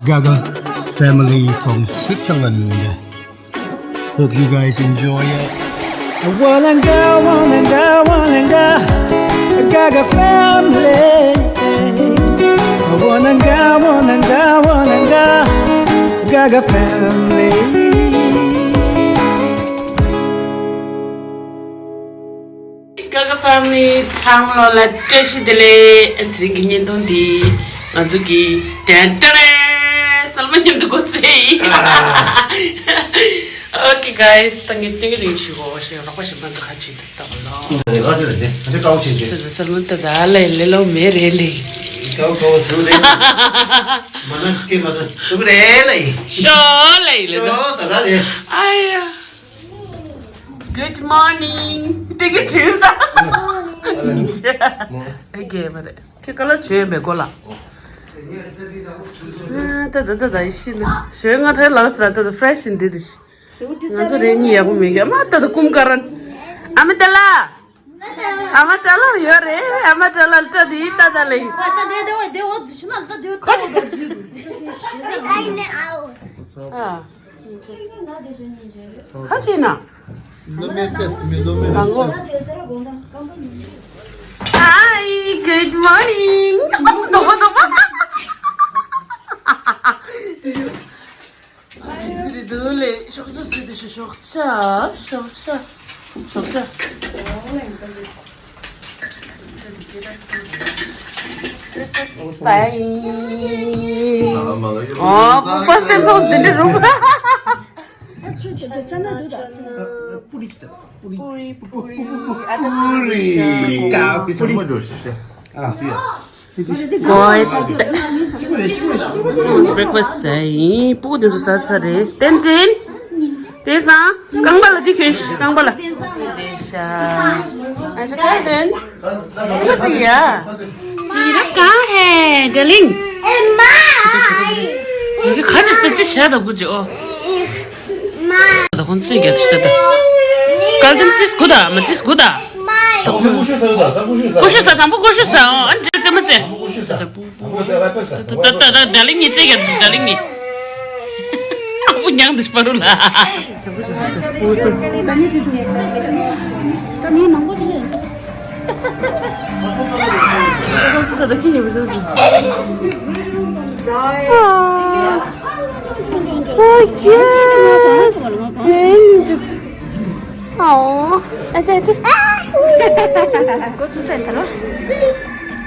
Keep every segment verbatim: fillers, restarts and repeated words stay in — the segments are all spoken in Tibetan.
Gaga family from Switzerland. Hope you guys enjoy it. Walanga, walanga, walanga, Gaga family. Walanga, walanga, walanga, Gaga family. Gaga family ཚང་མ་ལ་བཀྲ་ཤིས་བདེ་ལེགས། དེ་རིང་གི་བརྙན་ཐུང་འདི་ང་ཚོ་གི་ཏན་ཏན་རེད། སལ་མ་མཉམ་དུ་འགོ་ཚུགས་ཡིན། Okay guys, ད་ངས་ཏན་གི་རིང་ཞུ་གོ་ཞེས་རོགས་པ་ཞིག་མ་འདུག་ཁ་ཅིག་ཏུ་ལྟ་བ་ལོ། རེ་བ་རེ་རེ་ང་ཚོ་དཀའ་བོ་བྱེད་ཀྱི། ད་སལ་མ་ད་ད་ལས་ལས་ལོ་མེ་རེད་ལས། དཀའ་བོ་དཀའ་བོ་ཞུ་རེད། མ་ན་སྐད་མ་ཚོ་ཐུག་རེད་ལས། ཤོ་ལས་ལས་ཤོ་ད་ད་རེད། ཨ་ཡ། Good morning. ཏན་གི་བྱུང་ད། ཨ་རྒྱས་པ་རེད། ཁྱེད་ཀ་ལ་བྱོན་པའི་སྐོར་ལ། ད་ད་ད་ད་ཡི་ཤི་ན་ཞོལ་ང་ཁྲའི་ལགས་སུ་ད་ད་ཕྲེ་ཤི་འདི་དུ་ཤི། ང་ཚོ་རེ་གཉིས་ཡག་པོ་མེད་གི། ཨ་མ་ད་ད་ཀུམ་ཀ་རན། ཨ་མ་ད་ལ། ཨ་མ་ད་ལ་ཡོད་རེད། ཨ་མ་ད་ལ་ལ་ད་དི་ད་ད་ལ་ཡི། ཁ་ཅིག་ན། Hi, good morning. ཤོག་ཇ་ཟེར་དེ་ཤོག་ཇ། ཤོག་ཇ། ཤོག་ཇ། ཨོ། ཁོ་first time ཐོག་འདི་འདྲ་རུང་། པུ་རི་ཀི་ཏ། པུ་རི། པུ་རི། པུ་རི། ཨ་ཏ། པུ་རི། ཀ་པི་ཐ་མ་འགྲོ་ཤི་ཤ། ཨ། ཏི་ཡ། གོ་ཨེ། breakfast ཟ་ཡིན། སྤུ་གུ་དེ་ཚོ་ཟ་ཚར་རེད། བསྟན་འཛིན། དེ་སང་རྐང་པ་ལ་དེ་གྱོན་ཤི། རྐང་པ་ལ། ཨ་ཅག་ཁ་དོན། ཅི་ལ་ཅི་ཡ། ཡི་ར་གང་ཧེ། darling། ཡི་གེ་ཁ་ཅིག་སྟེ་དེ་ཤ་དང་བུ་ཅི་ཨོ། ད་ཁོང་ཚོས་རྒྱ་དུ་ཤ་ད། གལ་ཏེ་ཏིས་གུ་ད་མ་ཏིས་གུ་ད། ཀུ་ཤུ་ས་ད། ཀུ་ཤུ་ས། ཀུ་ཤུ་ས་དང་པོ་ཀུ་ཤུ་ས། ཨོ། ཨ་ནི་ཅི་ཙེ་མ་ཙེ། ད་ད་ད་darling་ཉི་ཙེ་རྒྱ་དུ་darling་ཉི། ཨ་བུ་མྱང་དུ་ཤ་པ་རུ་ལ། So cute. Oh, ཨ་ཅེ་ཨ་ཅེ། སྐོར་ཚུགས་ས་ཡིན་ད་རོ།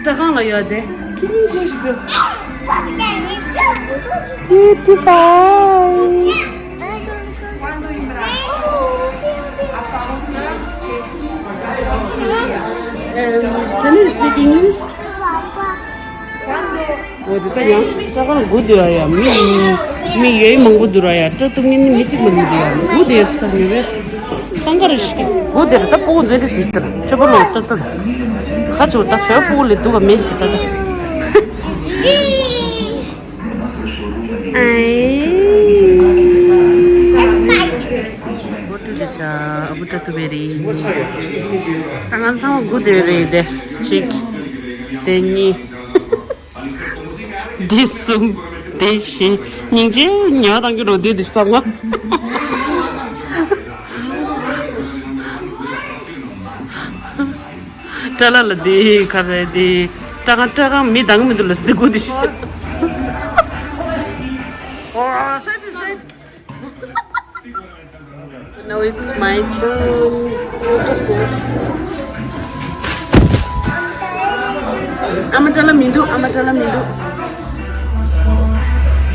སྐྲ་གང་ལ་ཡོད་དེ། ཁྱི་རིང་ཅིག་ཞིག་འདུག Cutie pie. Um, can you speak English? འོ་དེ་ད་ཡང་ས་ཁང་སྒུག་བསྡད་ཡ། མི་མི་ཡོད་མང་པོ་འདུག་ར་ཡ། སྐྲ་གཏུབ་མཁན་ནི་མི་གཅིག་མ་ཡིན་འདུག་ཡ། སྒུག་བསྡད་ས་ཁང་ཡོད་པས། ཁང་ཁ་རེ་ཞིག་སྒུག་བསྡད་ར། ད་སྤུ་གུ་འདི་འདྲ་ཞིག་དེར་ཆོས་པ་ལོ་ད་ད་ད་ཁ་ཆུ་ད་བོད་སྤུ་གུ་ལས་སྡུག་ག་མེད་ཟེར་ད་ད། ཨེ། སྒུག་བསྡད་ཤག་ཨ་བུ་སྐྲ་གཏུབ་པའི་རེད། ད་ང་ཚང་མ་སྒུག་བསྡད་རེད་དེ། གཅིག་དེ་གཉིས། དེ་གསུམ། དེ་བཞི། སྙིང་རྗེ་ཉོ་བཏང་གི་རོ་དེ་དེ་ཚང་མ། སྐྲ་ལ་ལ་དེ་ཁ་རེ་དེ། སྐྲ་གང་སྐྲ་གང་མི་དང་མི་འདུག་ལ་སི་གུ་དེ་བཞི། Now it's my turn. ཨ་མ་སྐྲ་ལ་མི་འདུག་ཨ་མ་སྐྲ་ལ་མི་འདུག་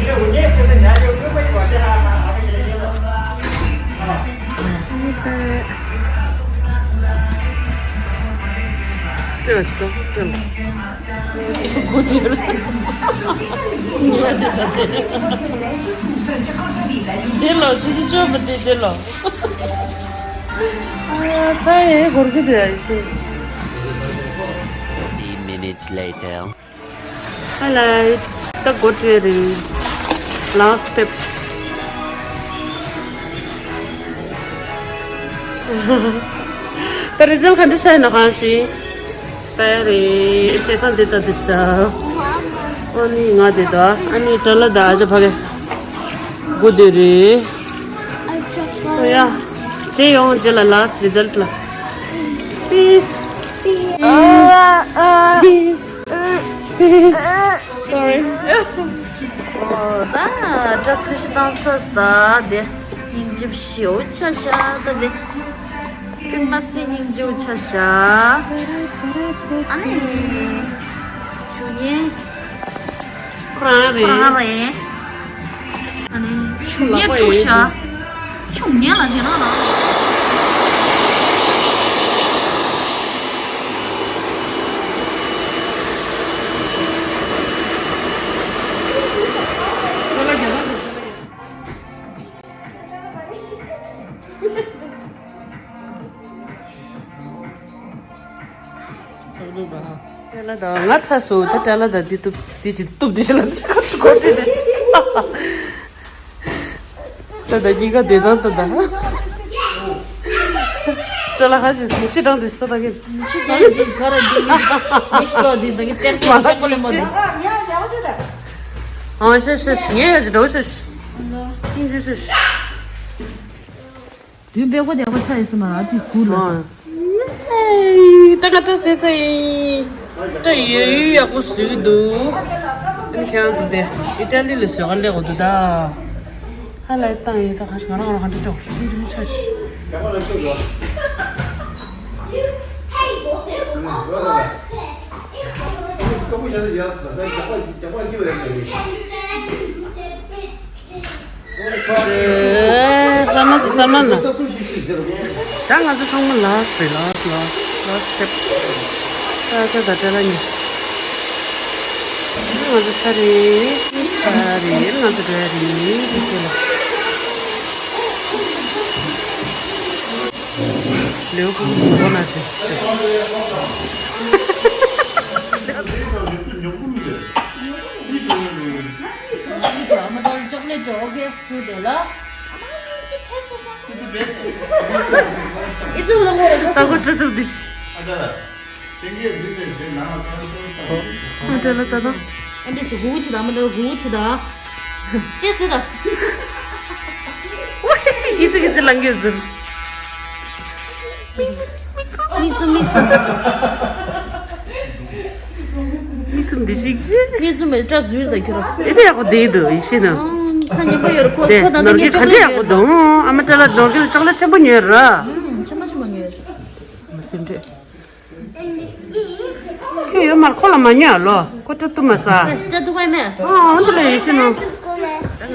སྐྲ་ལ་ཅི་ལ་སྐྲ་ལ། འདི་ལོ་ཆུ་ཚོད་བཅུ་པ་དེ་འདི་ལོ། ཨ་ཚ་ཡེ་སྒོར་གི་དེ་ཡ་ཤི། Three minutes later. ཨ་ལ་ད་སྒོ་བྲལ་རེད། Last step. ད་རི་ཛལ་ག་འདྲ་ཆགས་ཡིན་ན་གང་ཞིག་ད་ཡ་རེད། དེ་སང་དེ་ལྟ་དེ་ཤ། ཨ་ནི་ང་དེ་ད་ཨ་ནི་ཏྲ་ལ་ད་ཨ་ཅག་ཕ་གི་གོ་དེ་རེད། ཨོ་ཡ། དེ་ཡོང་རྗེས་ལ་last result ལ། Peace. Peace. Peace. Peace. Sorry. ཨོ་ད་སྐྲ་ཚོས་ཤིག་བཏང་ཚར་ད་དེ་སྙིང་རྗེ་ཞེ་པོ་ཆགས་ཤག་ད་དེ། ཀུན་མ་སི་སྙིང་རྗེ་ཆ་ཤ། ཨ་ནི། ཆུ་ཡན། ཁོ་རང་རེད། ཁོ་རང་རེད། ཨ་ནི། ཆུ་ཡན་འཁྲུག་ཤ། ཆུ་ཡན་ལ་དེ་རང་རང་། ཏྲ་ལ་དང་ང་ཚ་སོ་ད་ཏྲ་ལ་དང་འདི་གཏུབ་འདི་ཅི་གཏུབ་འདི་ཞིག་ལ་འདི་ཁ་ཏུ་གོ་ཏྲི་འདི་ཞིག་ད་ད་གཉིས་ཀ་བདེ་ཐང་དུ་ད་ཏྲ་ལ་ཧ་ཅི་སི་ཕྱི་དྲང་འདི་ས་ད་གི་ཨ་ཤ་ཤ་ངས་ཡ་ཅི་འདྲ་བོ་ཤ་ཤ་ཨིན་ཇི་ཤ་ཤ། དུས་དཔེ་ཀོ་དེ་ཀོ་ཆ་ཡིན་སི་མ་ཨ་ཏི་སྐུ་ལ། ཨ། ད་ང་ཏྲ་སེ་ཚེ་ཡིན། ཏྲ་ཡོད་ཡོད་ཡག་པོ་བཟོས་འདུག་ཨ་ནི་ཁྱེད་རང་ཚོ་དེ་ཨི་ཏྲ་ལི་ལ་བཟོས་ག་ལས་གོ་འདུག་ད། ཧ་ལས་བཏང་ཡིན་ད་ག་ཞིག་ང་རང་ང་རང་ག་འདྲ་ལྟོགས་ཤིག་ཨིན་ཇི་མི་ཆ་ཤི། ཨེ། ས་མ་ཟི་ས་མ་ན། ད་ང་ཚོ་ཚང་མ་ལ་སི་རེད། ལ་སི་ལ་སི་ལ་སི་སི་ཊེབ། ད་ཆ་ད་ཏྲ་ལ་ཉི། ང་ཚོ་ཚ་རེད། ཚ་རེད། ང་ཚོ་འགྲོ་ཡ་རེད། དེ་ཚོ་ལ། ལེའུ་ཁུག་མགོ་ན་ཅིག་ཤོག་ཨ་མ་ལྟར་ཅོག་ལེ་ཊི་ཨོ་ཁེ་ཚུར་དེ་ལ། ཨི་ཚུགས་ལ་ངོ་རེ་ད་གོ་ཁྲི་ཐུབ་དེ། ཨ་དྲེ་ལ་ད་ད། ཨ་འདྲ་ཞིག་ཧུ་ཆི་ད་ཨ་མ་ལྟར་ཧུ་ཆི་ད། ཏེ་སི་ད། ཨི་ཚུགས་ཨི་ཚུགས་ལང་གི་ཟིན། མིག་བཙུམ་མིག་བཙུམ། མིག་བཙུམ་འདི་ཞིག་ཅི། མིག་བཙུམ་མེད་སྐྲ་འཛུལ་ད་ཁྱོད་རང་། ཨེ་དེ་ཡག་པོ་བསྡད་འདུག་ཡིན་ཤེས་ན། ཨང་། ཁ་ཉན་པོ་ཡོད་རེད། ཁོ་དེ་ཁོ་ད་ནོར་གྱི་ཁ་ཆོག་ལེ་འདྲ་ཡག་པོ་འདུག་ཨ་མ་ཏྲ་ལ་ནོར་གྱི་ལ་ཅོག་ལེ་ཆེན་པོ་ཉོས་ར། ཨང་། ཆེན་པོ་ཆེན་པོ་ཉོས་ར། མ་སེམས་ཁྲལ། ཁྱོད་ཡོད་མར་ཁོ་ལ་མ་ཉོས་ལོ། ཁོ་སྐྲ་གཏུབ་མ་ཟ། སྐྲ་གཏུབ་པ་མེད། ཨོ་འདི་ལ་ཡིན་ཤེས་ན། ང་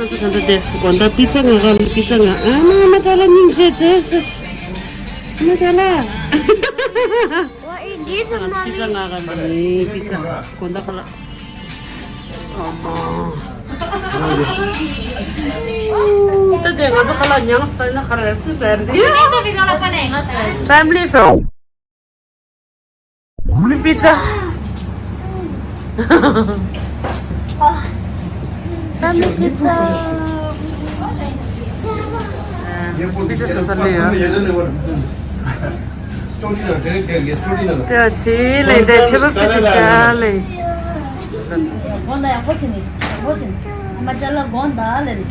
ཚོ་ག་འདྲ་དེ་དགོང་དག་པི་ཙ་ང་ག་ལ་པི་ཙ་ང་ཨ་མ་མ་ཏྲ་ལ་སྙིང་རྗེ་ཆེ་ཆེ། མ་ཏྲ་ལ། What is this, པི་ཙ་mommy? ང་ག་ལ་ནི་པི་ཙ་དགོང་དག་ཁ་ལ། ཨ་མ། ད་དེ་ང་ཚོ་ཁ་ལ་ཉང་སྟ་ན་ཁ་ལ་སུ་ཟེར་འདི། Family film. Pizza. Family pizza. Pizza ཟ་ས་ལེ་ཡ། ཏྲ་ཆི་ལེ་ཏྲ་ཆི་བ་པི་ཏི་ཤ་ལེ། གོང་ད་ཡག་པོ་བྱས་ནས་ཡག་པོ་བྱས་ནས་ཨ་མ་ཅ་ལག་གོང་ད་ལེ་ལེ།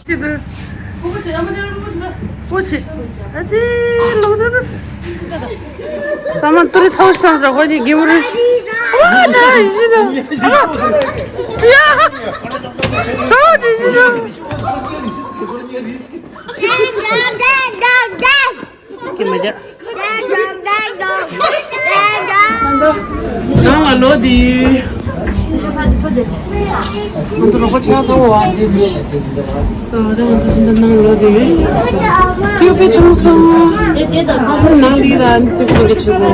ཅི་འདུག་ཨ་ཅེ་ལོ་ད་ད། ས་མ་ཏུ་རི་ཚའོ་ཤི་ཐང་ཤ་ཧོ་ནི་གི་མུ་རི། ཨ་ད་ཡི་ཤི་ད། ཨ་ད་ཡ། ཚའོ་ཏི་ཤི་ད། ཀི་མ་ཇ། ནང་ལ་ལོ་དེ། ང་ཚོ་རོགས་པ་ཆགས་སོང་བ་དེ་དེ། སོ་རེ་ང་ཚོ་འདི་ནང་ལོ་དེ། ཁྱོད་དཔེ་ཆུང་སོང་། ནང་འདི་ལ་ནི་དཔེ་ཆུང་གི་ཆུ་གོ།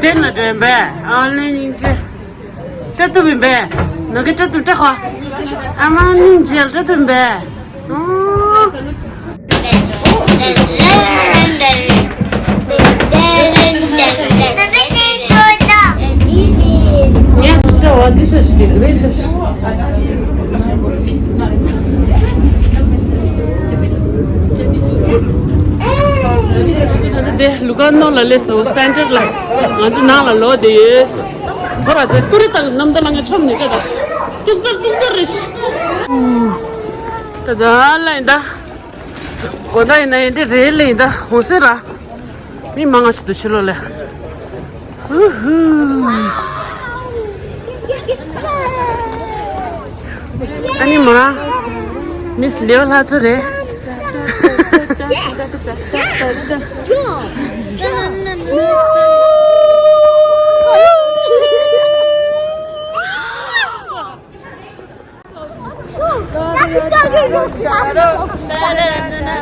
དེ་ན་དྲན་པས་ཨ་ལེ་སྙིང་རྗེ། སྐྲ་གཏུབ་ཡིན་པས། ནོར་གྱི་སྐྲ་གཏུབ་སྐྲ་ཁོ། ཨ་མ་སྙིང་རྗེ་སྐྲ་གཏུབ་ཡིན་པས། ཨོ། ངས་སྐྲ་བ་འདི་ཤ་ཞིག་གི་རེད་ཤ་ཞིག་དེ་ལུ་ག་ནོ་ལ་ལས་སོ་སེན་ཊར་ལ་ང་ཚོ་ནང་ལ་ལོག་བསྡད་ཡོད། ཚོ་ར་དེ་ཏུ་རི་དང་ནམ་ད་ལ་ངས་ཆོམ་ནི་ཀ་ད་ཏུག་ཙར་ཏུག་ཙར་རེད། ད་ད་ལ་ཡིན་ད། གོ་ད་ཡིན་ན་ཡིན་དེ་རེད་ལ་ཡིན་ད་འོ་ཟེར་ར། མི་མང་ང་ཞིག་ཏུ་ཕྱི་ལོགས་ལ། ཧུ་ཧུ། ཨ་ནི་མ། མིས་ལེའོ་ལྷ་ཚོ་རེད།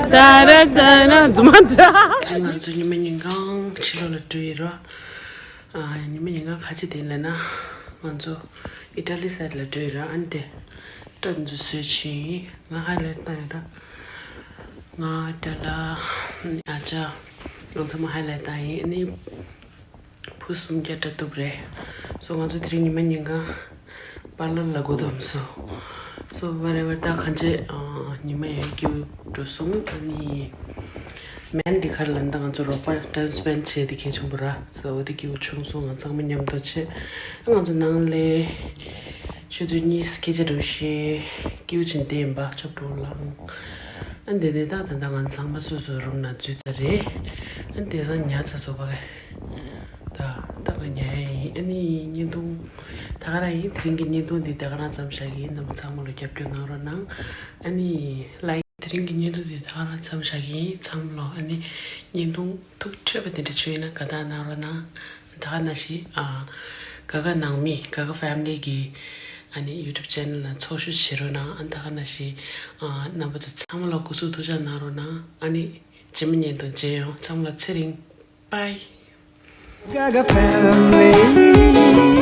ད་ར་ད་ར་རྫུན་མ་འདྲ། ང་ཚོ་ཉི་མ་ཉིན་གང་ཕྱི་ལོགས་ལ་འགྲོ་ཡི་རོ། ཨ། ཉི་མ་ཉིན་གང་ག་ཅི་དེ་ལབ་ན། ང་ཚོ་ཨི་ཊ་ལི་སའིཌ་ལ་འགྲོ་ཡི་ར། ཨ་ནི་དེ་སྟོད་འཛུལ་བཟོས་ཕྱིན། ང་ཧའི་ལའིཊ་བཏང་ཡོད་ར། ང་ཏྲ་ལ་ཨ་ཅག་ང་ཚོ་མ་ཧའི་ལའིཊ་བཏང་ཡིན། ཨ་ནི་ཕུ་སུམ་བརྒྱ་སྐྲ་གཏུབ་རེད། སོ་ང་ཚོ་དེ་རིང་ཉི་མ་ཉིན་གང་པར་ལར་ལ་སྒོ་བསྡམས་སོང་། སོ་ཝེ་རེ་ཝར་ད་གང་ཅི་ཨ། ཉི་མ་ཡང་སྐྱིད་པོ་འགྲོ་སོང་། ཨ་ནི་མན་འདི་གར་ལ་ད་ང་ཚོ་རོགས་པ་ཊའིམ་སི་པེན་ཌི་བྱས་ཏེ་གལ་ཆེན་པོ་ར། སོ་འོ་དེ་སྐྱིད་པོ་བྱུང་སོང་། ང་ཚང་མ་མཉམ་དུ་བྱས། ང་ཚོ་ནང་ལས་ཆུ་ཚོད་གཉིས་སྐད་ཆ་འགྲོ་ཤེས་སྐྱིད་པོ་ཅིག་བསྡད་ཡིན་པ་ཆོབ་འགྲོ་ལངས། ཨ་འདི་ནས་ད་ད་ད་ང་ཚང་མ་སོ་སོའི་རུམ་ནང་འཛུལ་ཚར་རེད། ཨ་དེང་སང་ཉལ་ཚར་སོང་བ་རེད། ད་ད་ང་ཉལ་ཡ་ཡིན། ཨ་ནི་བརྙན་ཐུང་ད་ག་རང་ཡིན། དེ་རིང་གི་བརྙན་ཐུང་འདི་ད་ག་རང་མཚམས་བཞག་གི་ཡིན། རྣམ་པ་ཚང་མ་ལ་རྒྱབ་སྐྱོར་གནང་རོགས་གནང་། ཨ་ནི་ལའིཀ་དེ་རིང་གི་བརྙན་ཐུང་འདི་ད་ག་རང་མཚམས་བཞག་གི་ཡིན། ཚང་མ་ལ་ཨ་ནི་བརྙན་ཐུང་ཐུགས་འཕྲོད་པ་དེ་འདྲ་བྱུང་ཡིན་ན་དགའ་རྟགས་གནང་རོགས་གནང་། ད་ག་ནང་བཞིན་ཨ། ག་ག་ནང་མི་ག་ག་ཕེ་མི་ལི་གི་ཨ་ནི་ཡུ་ཊུབ་ཅེ་ནལ་ལ་ཚོགས་ཞུགས་བྱེད་རོགས་གནང་། ཨ་ད་ག་ནང་བཞིན་ཨ། རྣམ་པ་ཚོ་ཚང་མ་ལ་སྐུ་གཟུགས་ཐུགས་ཅག་གནང་རོགས་གནང་། ཨ་ནི་རྗེས་མ་བརྙན་ཐུང་མཇལ་ཡོང་། ཚང་མ་ལ་ཚེ་རིང་། Bye. Gaga family.